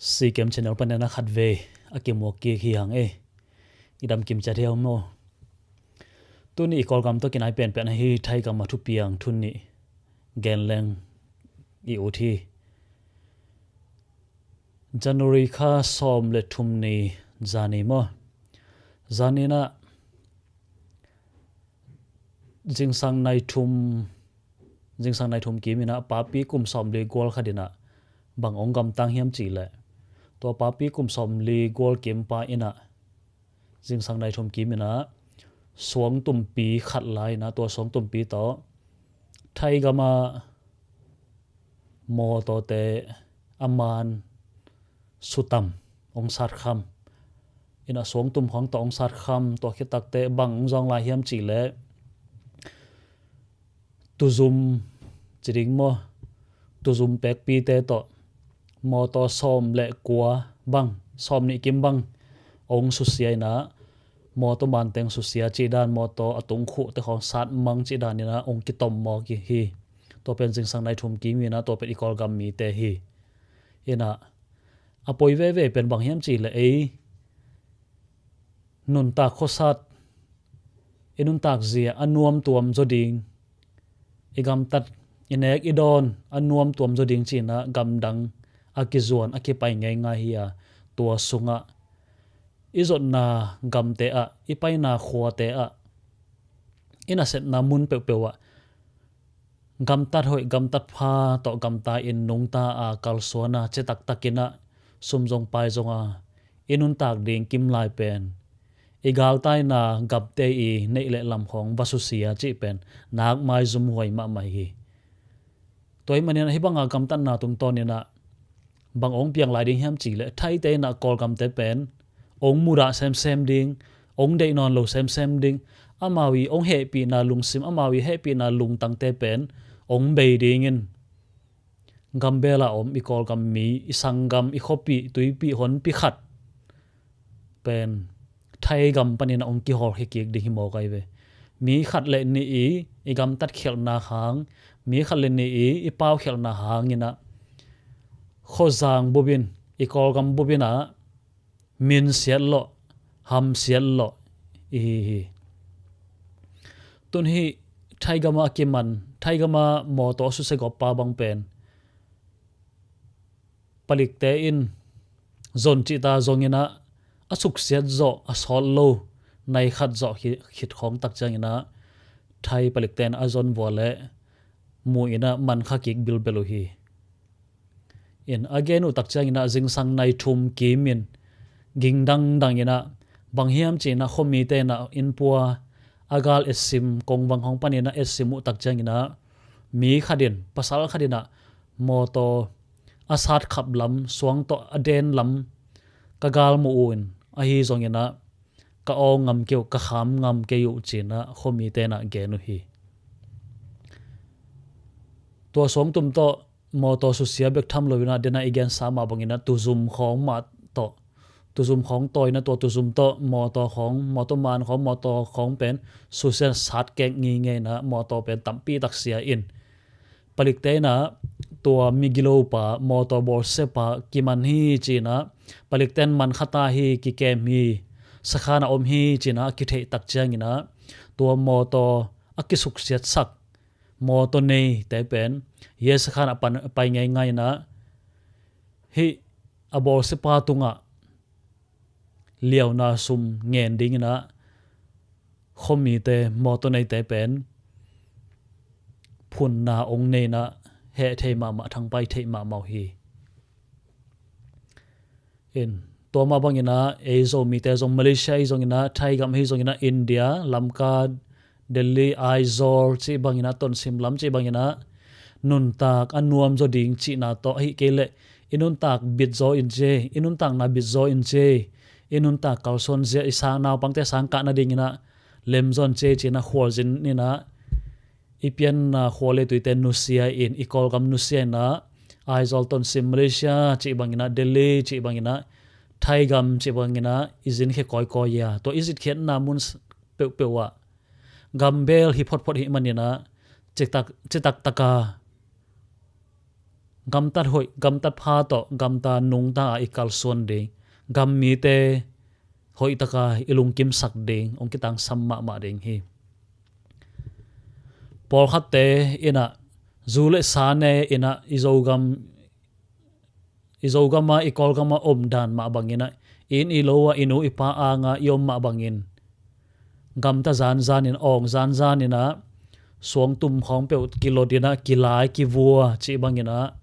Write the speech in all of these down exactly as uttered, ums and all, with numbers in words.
Sikem channel panin a khatvei a kimuak kik hi hang e. I dam kim ciat hiam maw? Tuni i Kawlgam tawh kinai penpen ahi Thaigam a thupiang thu nih gen leng i ut hi. January kha sawm le thum ni zani maw? Zani na zingsang nai thum, zingsang nai thum kim inah papi kum sawmli gual khat inah bang ong gamtang hiam cih leh, tua papi kum sawmli gual kim pa inah zingsang nai thum kim inah suangtumpi khat la inah, tua suangtumpi tawh Thaigam ah mawtawte a man sutam, ong satkham. Inah suangtum khawng tawh ong satkham, tua khit takteh bang ong zawng lai hiam cih leh, tuzum ci ding maw, tuzum pekpite tawh mawtaw sawm le kua bang, sawm nih kim bang ong susia inah, mawtaw manteng susia cih dan, mawtaw a tungkhuhte khawng satmang cih dan inah ong kitom mawk hi. Tua pen zingsang nai thum kim inah, tua pen i Kawlgam mite hi. Inah a poi veve pen bang hiam cih leh, ei nuntak khuasat, i nuntak zia a nuamtuam zaw ding, i gamtat, i nek i dawn a nuamtuam zaw ding ci inah gamdang a kizuan a kipai ngeingai hi a, tua sungah i zotna gamte ah, i paina khuate ah, i nasepna mun peuhpeuh ah gamtat hoih, gamtat pha tawh gamta in nungta a, kalsuan a, citak takin ah sum zong pai zong a i nuntak ding kim lai pen i galtaina gamte i neih le lam khawng va susia cih pen nak maizum huai mahmah hi. Tua ahih manin ah hih banga gamtatna tungtawn inah bang ong piang lai ding hiam cih leh, Thaite inah Kawlgamte pen ong mudah semsem ding, ong deih nawn lo semsem ding, amau i ong hehpihna lungsim, amau i hehpihna lungtangte pen ong bei dingin, gambel a om i Kawlgam mi, i sanggam, i khuapih, tuipih, honpih khat pen Thaigam panin ah ong kihawlkhia kik ding hi mawk ai ve. Mi khat le nih i, i gamtat khialhna hang, mi khat le nih i, i pau khialhna hang inah khuazang bup in, i Kawlgam bup inah minsiat lawh, hamsiat lawh i hi hi. Tun hih Thaigam ah a kiman, Thaigam ah mawtaw a susia gawp pa bang pen palikte in zon cihta zong inah a suksiat zawh, a sawt lo nai khat zawh khit, khit khawng tak ciang inah Thai palikte in a zon vua leh mu inah man kha kik bilbel uh hi. In a gen uh tak ciang inah zingsang nai thum kim in ging dangdang inah bang hiam ci inah khuamite inah innpua a gal etsim, kongvang khawng pan inah etsim uh tak ciang inah mi khat in, pasal khat inah mawtaw a satkhap lam, suang tawh a den lam ka galmuh uh in, ahi zong inah ka awng ngam kei uh, ka kham ngam kei uh ci inah khuamite inah gen uh hi. Tua suangtum tawh mawtaw susia bek tham lo inah, den a i gensa mah bang inah tuzum khawng mah tawh, tuzum khawng tawi inah, tua tuzum tawh mawtaw khawng, mawtaw man khawng, mawtaw khawng pen susia sat kek ngingei inah mawtaw pen tampi tak sia in, palikte inah tua migilopa, mawtaw bawlsiapa kiman hi ci inah, palikte in man kha ta hi, kikem hi, sakhan a om hi ci inah a kitheih tak ciang inah tua mawtaw a kisuksiatsak mawtaw neite pen Yesa khan a pan, a pai ngeingai inah hih a bawlsiapa tungah liauna sum ngen ding inah khuamite, mawtaw neite pen phunna ong nei inah heh thei mahmah, thangpai thei mahmah uh hi. In tua mah bang inah ei Zomite zong, Malaysia hi zong inah, Thaigam hi zong inah, India, Lamka, Delhi, Aizawl cih bang inah, Tonsim lam cih bang inah nuntak a nuamzaw ding cihna tawh, ahih kei leh i nuntak bitzaw in ci, i nuntakna bitzaw in ci, i nuntak kalsuanzia, i sang naupangte sangkah nading inah lemzaw in ci ci inah khualzin inah i pianna khua le tuite nusia in, i Kawlgam nusia inah, Aizawl, Tonsim, Malaysia cih bang inah, Delhi cih bang inah, Thaigam cih bang inah i zinkhia kawikawi a, tua i zitkhiatna mun peuhpeuh ah gambel hi photphot hi man inah citak, citak taka gamtat hoih, gamtat pha tawh gamta nungta a i kalsuan ding, gam mite hoihtaka i lungkimsak ding hong kitangsam mahmah ding hi. Pawlkhatte inah zu le sa ne inah i Zogam, i Zogama i Kawlgama om dan mah banginah i inn i lo a i nu i pa anga i om mah bangin gamta zanzan in, awng zanzan inah suangtum khawng peuh kilot inah kilai kivua cih banginah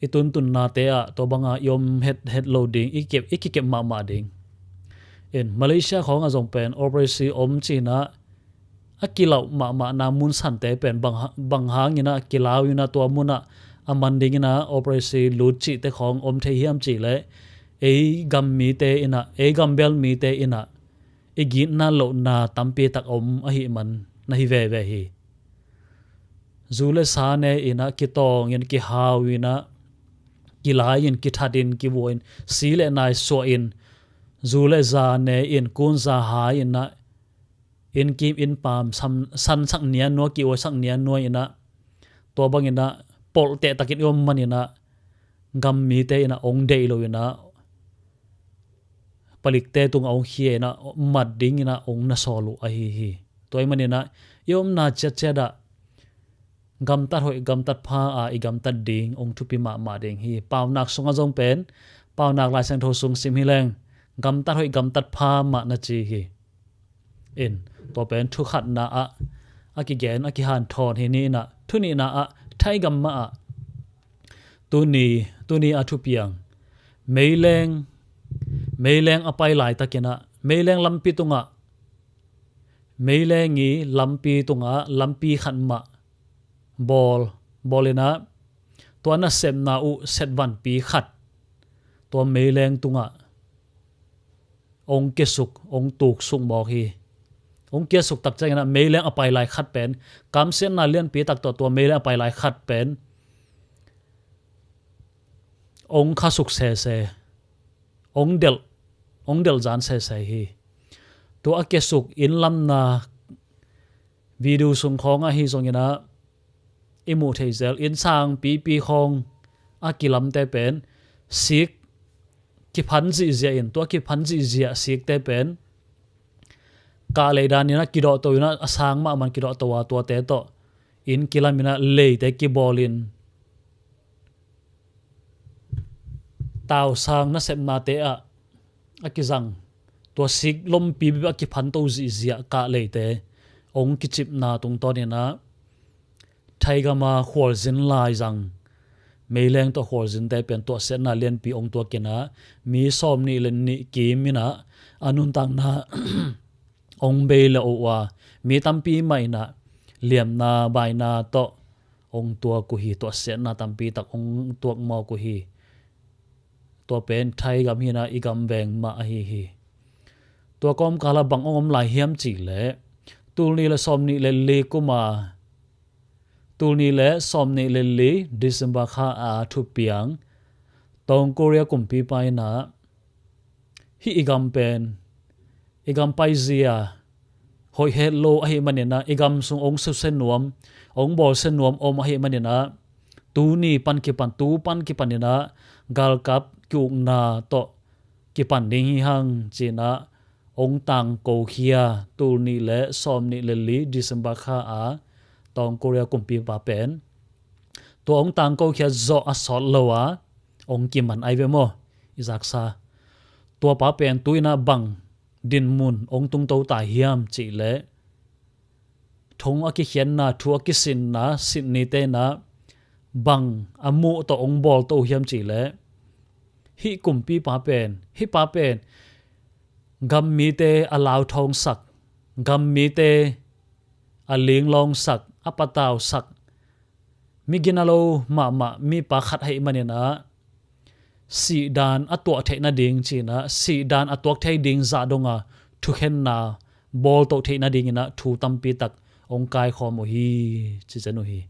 i tuntunnate ah tua banga i om het het lo ding, i kep, i kikep mahmah ding. In Malaysia khawng a zong pen operasi om cinah a kilauh mahmahna mun sante pen bang ha-, bang hanginah kilau inah tua munah a man dinginah operasi lut cihte khawng om thei hiam cihleh ei gam mite inah, ei gambel mite inah i gitna lohna tampi tak om ahih man na hi veve hi. Zu le sa ne inah kitawngin kihau inah kilai in kithat in kivua in si le nai suah in zu le za ne in kun za hai inah inn kim inn pam san, sansak nian nua, kiuaisak nian nua inah tua banginah polhteh takin i om maninah gam mite inah ong deih lo inah palikte tungah ong khia inah mat dinginah ong na sawl uh ahi hi. Tua i maninah i omna ciatciat ah gamtat hoih gamtat pha a i gamtat ding ong thupi mahmah ding hi. Paunak sungah zong pen, Paunak Lai Siangtho sung sim hi leng gamtat hoih gamtat pha mah na ci hi. In tua pen thukhatna ah a kigen a kihanthawn hi ni inah, thu nihna ah thaigam mah ah tuni, tuni a thupiang meileng, meileng a pai laitakinah meileng lampi tungah, meileng i lampi tungah lampi khat mah bawl, bawl inah tua nasepna uh setvanpi khat tua meileng tungah ong kiasuk, ong tuksuk mawk hi. Ong kiasuk tak cianginah meileng a pai lai khat pen, kamsiatna lianpi tak tawh tua meileng a pai lai khat pen ong khasuk sese, ong delh, ong delh zan sese hi. Tua a kiasuk inn lamna video sung khawng ahi zonginah i muh thei zel, innsang pipi khawng a kilamte pen sik kiphan zihziah in, tua kiphan zihziah sikte pen kah lei daninah kidawhto inah a sang mahmah kidawhto a tuate tawh inn kilaminah leite kibawlin tausang nasepnate ah a kizang tua sik lompi bibah a kiphanto zihziah kah leite ong kicipna tungtawninah thaigama khualzin laizang meileng tawh khualzinte pen tuahsiatna lianpi ong tuakinah mi sawmnih le nih kiminah a nuntakna ong bei lo uh a, mi tampi mah inah liamna baina tawh ong tuak uh hi. Tuahsiatna tampi tak ong tuak mawk uh hi. Tua pen thaigam hinah i gam veng mah ahi hi. Tua kawmkalah bang ong om lai hiam cihleh tulnih le sawmnih le li kuma, tulnih le sawmnih le li December kha a thupiang Tawng Korea kumpipa inah hih i gam pen i gam paizia hoih het lo ahih maninah i gam sung ong susia nuam, ong bawlsia nuam om ahih maninah tuni pan kipan, tu pan kipaninah galkap kiukna tawh kipan ding hi hang cinah ong tangkokhia, tulnih le sawmnih le li December kha a Tawng Korea kumpipa pen tua ong tangkokhia zawh a sawt lo a ong kiman ai ve maw? I zaksa tuapa pen tu inah bang dinmun ong tungto ta hiam cihleh thong a kikhianna, thu a kisinna Sydney tenah bang a muh tawh ong bawlto uh hiam cihleh hih kumpipa pen, hih pa pen gam mite a lauthawngsak, gam mite a linglawngsak, a patausak, mi gina lo mahmah mipa khat ahih maninah sihdan a tuah theih nading cinah sihdan a tuak thei ding zah donga thukhenna bawltoh theih nadinginah thu tampi tak ong kaikhawm uh hi, ci zen uh hi.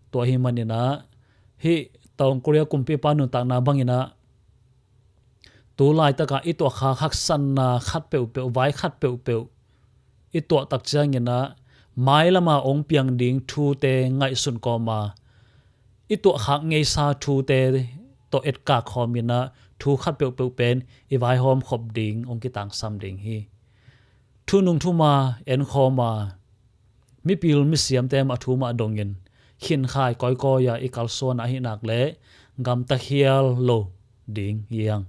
Tua ahih maninah hih Tawng Korea kumpipa nuntakna banginah tu laitakah i tuahkhak haksatna khat peuhpeuh, vai khat peuhpeuh i tuah tak cianginah mailama hong piang ding thute ngaihsun kawma i tuahkhak ngeisa thute tawh etkak khawminah thu khat peuhpeuh pen i vaihawm khop ding hong kitangsam ding hi. Thunung thuma enkhawma mipil misiamte mah thu mah dongin khinkhai kawikawi-a i kalsuan ahih nak leh gamta khial lo ding hi hang.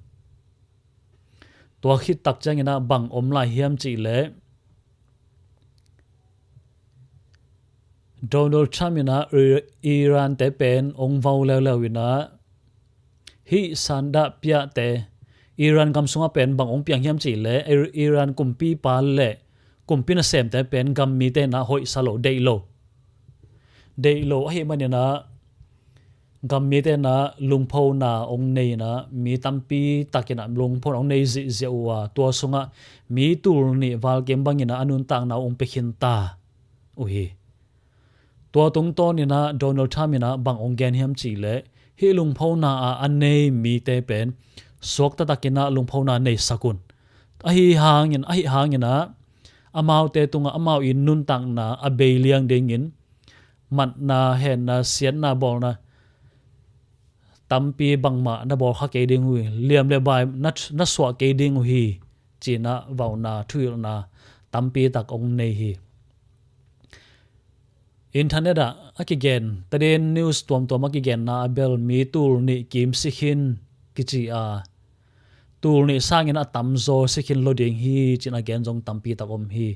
Tua khit tak cianginah bang om lai hiam cihleh Donald Trump inah Iran-te pen hong vau leuleu inah hih sandah piahte Iran gam sungah pen bang hong piang hiam cihleh Iran kumpipa le kumpi nasemte pen gam mite inah hoihsa lo, deih lo. Deih lo ahih maninah gam mite inah lungphona hong nei inah mi tampi takinah lungphona hong nei zihziah uh a, tua sungah mi tul nih valkim banginah a nuntakna uh hong pia khinta uh hi. Tua tungtawninah Donald Trump inah bang hong gen hiam cihleh hih lungphona ah a nei mite pen suakta takinah lungphona neisak un. Ahi hangin, ahi hanginah amaute tungah amau i nuntakna a bei liang dingin matna, henna, siatna, bawlna tampi bangmah na bawlkha kei ding uh hi, liam le bai na, na suah kei ding uh hi, cinah vauna, thuhilhna tampi tak hong nei hi. Internet ah a kigen, tadin news tuamtuam a kigenna a bel mi tul nih kim si khin kici a, tul nih sangin a tamzaw si khin lo ding hi, cin a gen zong tampi tak om hi.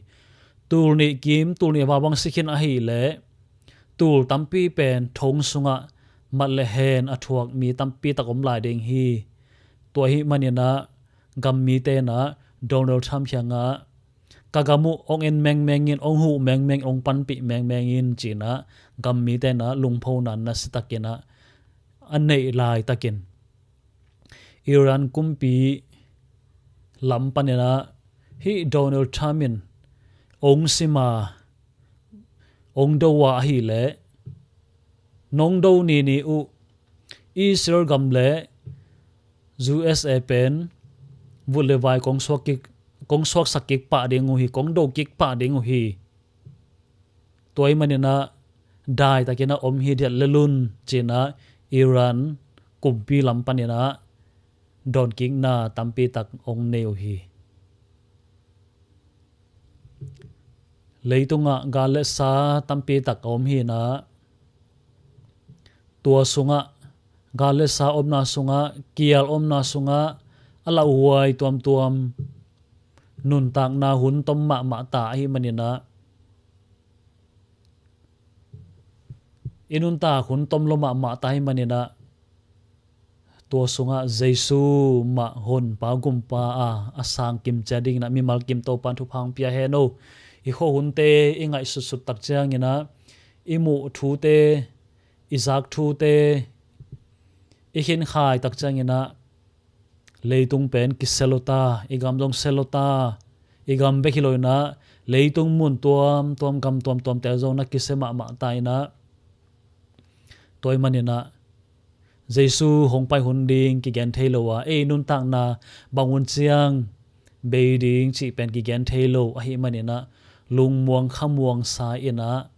Tul nih kim, tul nih val bang si khin ahileh tul tampi pen thong sungah mat le hen a thuak mi tampi tak om lai ding hi. Tua ahih maninah gam mite inah Donald Trump kiangah ka gam uh hong en mengmeng in, hong huh mengmeng, hong panpih mengmeng in, cinah gam mite inah lungphona nasi takinah a neih laitakin Iran kumpi lam paninah hih Donald Trump in hong sima, hong do a ahileh nong do nini uh, Israel gam le U S A pen vut le vai kong suak kik, kong suaksak kik pah ding uh hi, kong do kik pah ding uh hi. Tua ahih maninah daitakinah om hi diat lel un, cinah Iran kumpi lam paninah dawnkikna tampi tak hong nei uh hi. Leitungah gal le sa tampi tak a om hinah, tua sungah, gal le sa omna sungah, kial omna sungah a lauhuai tuamtuam nuntakna hun tom mahmah ta ahih maninah, i nuntak hun tom lo mahmah ta ahih maninah, tua sungah Jesu mah Honpa Gumpa a, a sang kim ciat dinginah mimal kim Topa'n thupha hong pia hen o. I khuahunte i ngaihsutsut tak cianginah, i muh thute, i zak thute, i khinkhai tak cianginah leitung pen kisia lo ta, i gam zong sia lo ta, i gam bek hi lo inah leitung mun tuamtuam, gam tuamtuamte zong na kisia mahmah ta inah, tua ahih maninah Jesu hong pai hun ding kigen thei lo a, ei nuntakna bang hun ciang bei ding cih pen kigen thei lo ahih maninah, lungmuang khamuang sa inah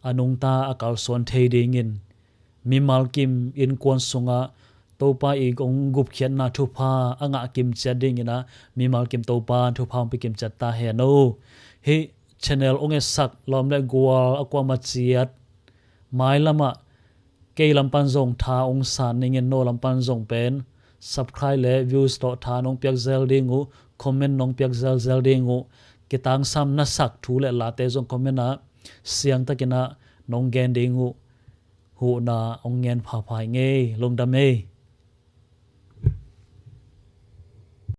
a nungta a kalsuan thei dingin mimal kim innkuan sungah Topa i hong gupkhiatna thupha a ngah kim ciat dinginah mimal kim Topa'n thupha hong pia kim ciat ta hen o. Hih channel hong etsak lawm le gual a kuamah ciat mailamah kei lam pan zong tha hong san ning in, no lam pan zong pen subscribe le views tawh tha nong piak zel ding uh, comment nong piak zelzel ding uh, kitangsam na sak thu le late zong comment ah siangtakinah nong gen ding uh. Huhna hong ngen phapha ing ei. Lungdam ei.